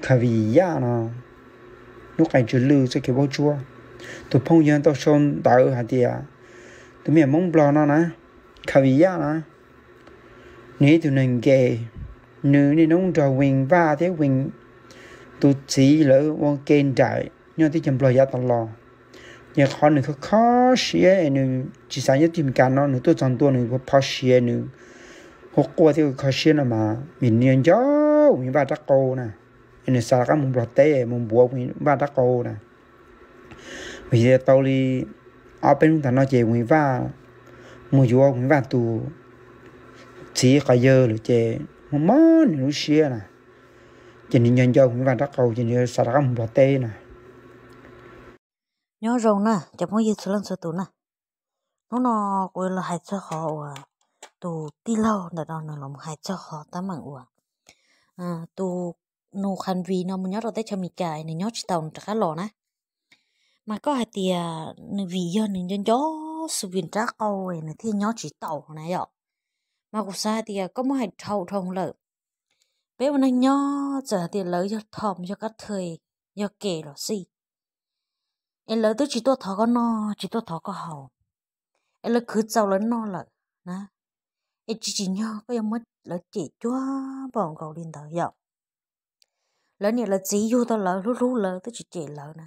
Khaviya no, lub qai tsw lwj txoj kev paub tsuab. Tus phooj ywg tau sau ntawv hais tias tus me nyuam Hmoob Nplog no na, Khaviya na, nws ib tug neeg nkev, nws niaj hnub nrog Vees Vaj thiab Vees tus txiv lawv ua ke nraim nyob teb chaws Nplog yav tas los. Ces qhov nws kho kho siab es nws tsis xav nyob teb chaws Amelikas no, nws tuaj txog ntua nws phov siav, nws quaj quaj thiab kho siab no mas vim nws nco nco Vees Vaj rab qau na, es nws xav rov qab mus Nplog teb mus npuav Vees Vaj rab qau na. Vim tias tau li ob peb hnub tas no ces Vees Vaj mus yuav Vees Vaj tus txiv quas yawg lawm ces mob mob nws lub siab na, ces nws nco nco Vees Vaj rab qau ces nws xav rov qab mus Nplog teb na. Nyob zoo na cov phooj ywg txhua leej txhua tus na, hnub no kuv los hais txog qhov uas tus tij laug ntawm no nws los hais txog qhov teeb meem uas tus nus Khaviya no mus nyob rau teb chaws Amelikas nws nyob tsis tau nws rov qab los na. Mas koj hais tias nws vim yog nws nco nco xws Vees rab qau nws thiaj nyob tsis tau na yom. Mas kuv xav hais tias koj muab hais dhau dhau lawm. Peb ua neeg nyob txawm hais tias lawv yog thom yog kab thawj yog kem los xij, es lawv twb tsis tuaj thov koj noj tsis tuaj thov koj haus, es lawv khwv txaus lawv noj lawm na, es tsis tsim nyog koj yuav muab lawv cem cuag npaum nkaus li ntawd yom. Lawv niam lawv txiv yug tau lawv hlub hlub lawv twb tsis cem lawv na,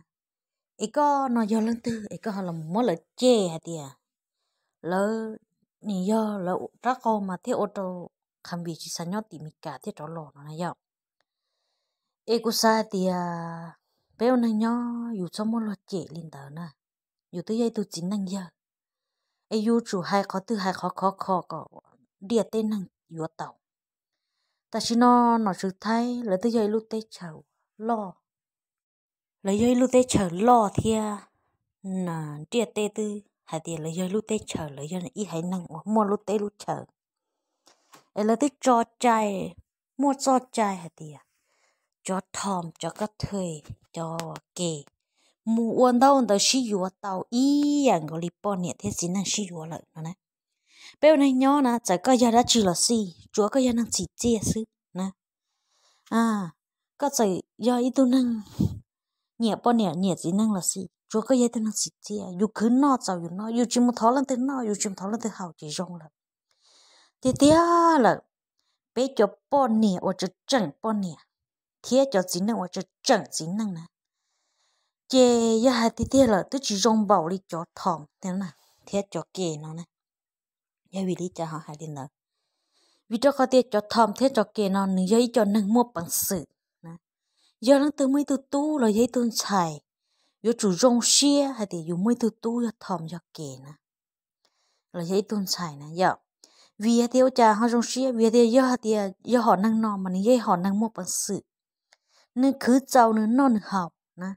es koj no yog leej twg es koj ho los muab lawv cem hais tias lawv nim yog lawv rab qau mas thiaj ua rau Khaviya tsis xav nyob tim Amelikas thiaj rov los no na yom. Es kuv xav hais tias peb ua neeg nyob yus txhob muab luag cem li ntawd na. Yus twb yog ib tug txiv neej yawg, es yus tsum hais qhov twg hais qhov khov kho kom ntiaj teb neeg yuav tau. Tam sim no nom tswv Thaib lawv twb yog ib lub teb chaws loj, lawv yog ib lub teb chaws loj thiab ntiaj teb twb hais tias lawv yog ib lub teb chaws, lawv yog ib haiv neeg uas muaj lub teb lub chaws, es lawv twb tso cai, muaj txoj cai hais tias cov thom cov kab thawj cov kem mus ua ntaub ntawv sib yuav tau ib yam nkaus li poj niam thiab txiv neej sib yuav lawm no na. Peb ua neeg nyob na txawm koj yog dab tsi los xij tsuav koj yog neeg txim txiaj xwb na. Koj txawm yog ib tug neeg nyiam poj niam nyiam txiv neej los xij tsuav koj yog ib tug neeg txim txiaj, yus khwv noj txaus yus noj, yus tsis mus thov leej twg noj yus tsis mus thov leej twg haus ces zoo lawm. Tiag tiag lawm, peb cov poj niam uas tseem tseem poj niam thiab cov txiv neej uas tseem tseem txiv neej na, ces yog hais tiag tiag lawm twb tsis zoo npaum li cov thom thiab cov kem no na. Yog vim li cas ho hais li ntawd? Vim rau qhov tias cov thom thiab cov kem no nws yog ib co neeg muaj peev xwm, yog leej twg muaj ib tug tub los yog ib tug ntxhais, yuav tsum zoo siab hais tias yus muaj ib tug tub yog thom yog kem na, los yog ib tug ntxhais na yom. Vim hais tias ua cas ho zoo siab? Vim hais tias yog hais tias yog hom neeg no mas nws yog ib hom neeg muaj peev xwm, nws khwv txaus nws noj nws haus na.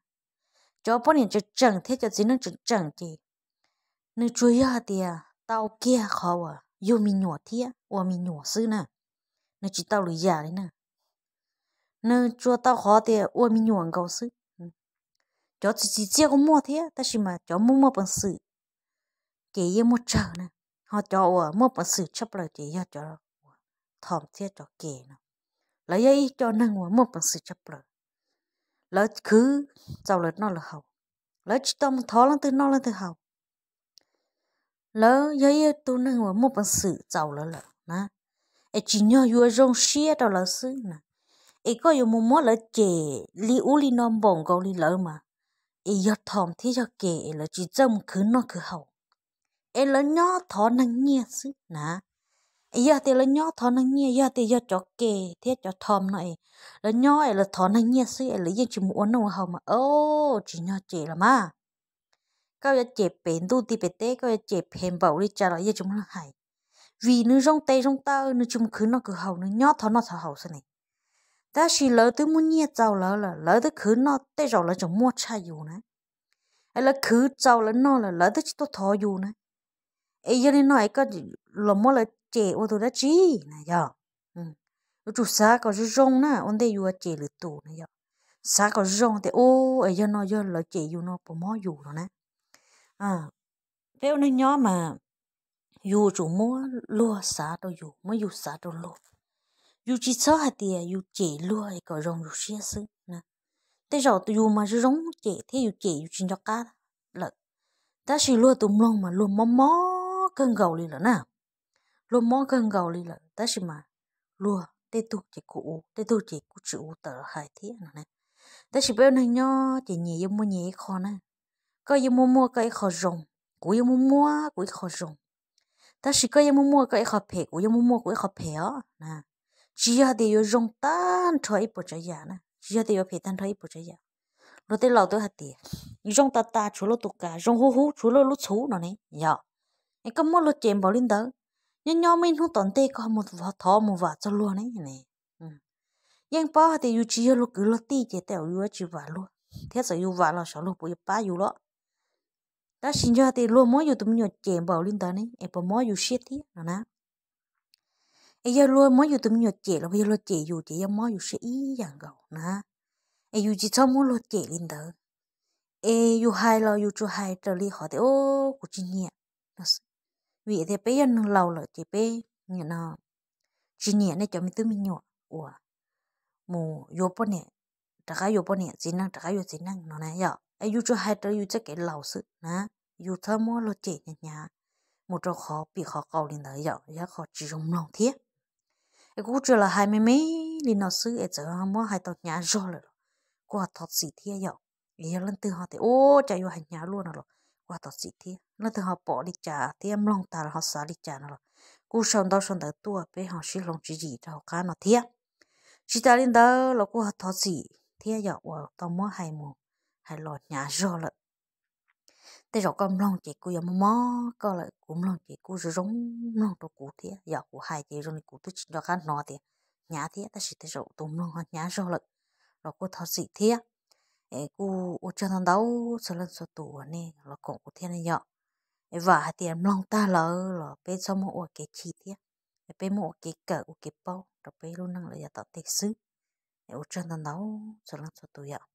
Cov poj niam tseem tseem thiab cov txiv neej tseem tseem ces nws tsuas yog hais tias tau kiag qhov uas yug me nyuam thiab ua me nyuam xwb na, nws tsis tau lwm yam li na. Nws tsuas tau qhov tias ua me nyuam nkaus xwb. Cov txi txiv txiaj kuj muaj thiab tab sis mas cov muaj muaj peev xwm ces yeej muaj tsawg na, ho cov uas muaj peev xwm tshaj plaws ces yog cov thom thiab cov kem no. Lawv yog ib co neeg uas muaj peev xwm tshaj plaws, lawv khwv txaus lawv noj lawv haus, lawv tsis tau mus thov leej twg noj leej twg haus. Lawv yog ib tug neeg uas muaj peev xwm txaus lawv lawm na, es tsim nyog yuav zoo siab rau lawv xwb na. Es koj yuav mus muab lawv cem li ub li no npaum nkaus li lawv mas, es yog thom thiab yog kem es lawv tsis txawj mus khwv noj khwv haus, es lawv nyob thov neeg nyiaj xwb na. Es yog tias lawv nyob thov neeg nyiaj, yog tias yog cov kem thiab cov thom no es lawv nyob es lawv thov neeg nyiaj xwb es lawv yeej tsis mus ua noj ua haus mas, o, tsim nyog cem los mas. Koj yuav cem pem ntuj tim pem teb, koj yuav cem phem npaum li cas los yeej tsis muaj leej hais, vim nws zoo tes zoo taw nws tsis mus khwv noj khwv haus, nws nyob thov noj thov haus xwb ne. Tab sis lawv twb muaj nyiaj txaus lawv lawm, lawv twb khwv noj, tej zaum lawv tseem muaj tshaj yus na. Es lawv khwv txaus lawv noj lawm lawv twb tsis tuaj thov yus na. Es yog li no es koj los muab lawv cem ua tus dab tsi na yog? Yuav tsum xav kom zoo zoo na ua ntej yuav cem lwm tus na yog. Xav kom zoo tias, u, es yog no yog lawv cem yus no puas mob yus no na. Peb ua neeg nyob mas yus tsum muab luag xav rau yus, muab yus xav rau luag. Yus tsis txhob hais tias yus cem luag es kom zoo yus siab xwb na. tej zaum yus mas zoo zoo cem thiab yus cem yus tsis nco qab lawm, tab sis luag tus mloog mas luag mob mob kawg nkaus li lawm na. Luag mob kawg nkaus li lawm tab sis mas luag tej tug ces kuj ua, tej tug ces kuj tsis ua tawm los hais thiab no na. Tab sis peb ua neeg nyob ces nyias yuav muaj nyias ib qho na. Koj yuav muaj muaj koj ib qho zoo, kuv yuav muaj muaj kuv ib qho zoo. Tab sis koj yuav muaj muaj koj ib qho phem, kuv yuav muaj muaj kuv ib qho phem os na. Tsis yog tias yuav zoo tag nrho ib puas tsav yam na, tsis yog tias yuav phem tag nrho ib puas tsav yam. Luag tej laus twb hais tias zoo tas tas tshuav luag tus kas, zoo huv huv tshuav luag lub txhuv no ne yom. Es koj muab luag cem npaum li ntawd, nyob nyob muaj ib hnub tom ntej koj mus thov mus vam txog luag ne. Yeej paub hais tias yus tsis yog luag kwv luag tij ces tej zaum yus yuav tsis vam luag, thiab txawm yus vam los xyov luag puas yuav pab yus los. Tab sis yog tias luag muab yus tus me nyuam cem npaum li ntawd ne es puas mob yus siab thiab no na. Es yog luag muab yus tus me nyuam cem los yog luag cem yus ces yuav mob yus siab ib yam nkaus na. Es yus tsis txhob muab luag cem li ntawd. Es yus hais los yus tsuas hais raws li qhov tias o, kuv tsis nyiam no xwb. Vim tias peb yog neeg laus lawm ces peb nim no tsis nyiam nej cov me tub me nyuam uas mus yuav poj niam, rov qab yuav poj niam, txiv neej rov qab yuav txiv neej no na yom. Es yus tsuas hais raws yus txoj kev laus xwb na. Yus txhob muab luag cem hnyav hnyav mus rau qhov pim qhov qau li ntawd yom, yog qhov tsis zoo mloog thiab. Es kuv kuj tsuas los hais me me li no xwb es txawm muab hais tau hnyav zog lawm los kuj ho thov txim thiab yom. Es yog leej twg ho tias ua cas yuav hais hnyav luaj no los kuj ho thov txim thiab. Leej twg ho pom li cas thiab mloog tag los ho xav li cas no los kuj sau ntau sau ntawv tuaj peb ho sib hloov tswv yim rau hauv qab no thiab. Tsis tas li ntawd los kuj ho thov txim thiab yom uas tau muab hais mus hais los hnyav zog lawm. Tej zaum koj mloog ces kuj yuav mob mob koj lawm, kuv mloog ces kuj zoo zoo mloog rau kuv thiab yom. Kuv hais ces zoo li kuv twb tsis nco qab hnov tias hnyav thiab, tab sis tej zaum tus mloog ho hnyav zog lawm los kuj thov txim thiab. Es kuj ua tsaug ntau ntau txhua leej txhua tus uas nej los koom kuv thiab ne yom. Es vam hais tias mloog tag lawm los peb txhob muab ua kev chim thiab, es peb muab ua kev kawm ua kev paub rau peb lub neej lawm yav tom ntej xwb. Es ua tsaug ntau ntau txhua leej txhua tus yom.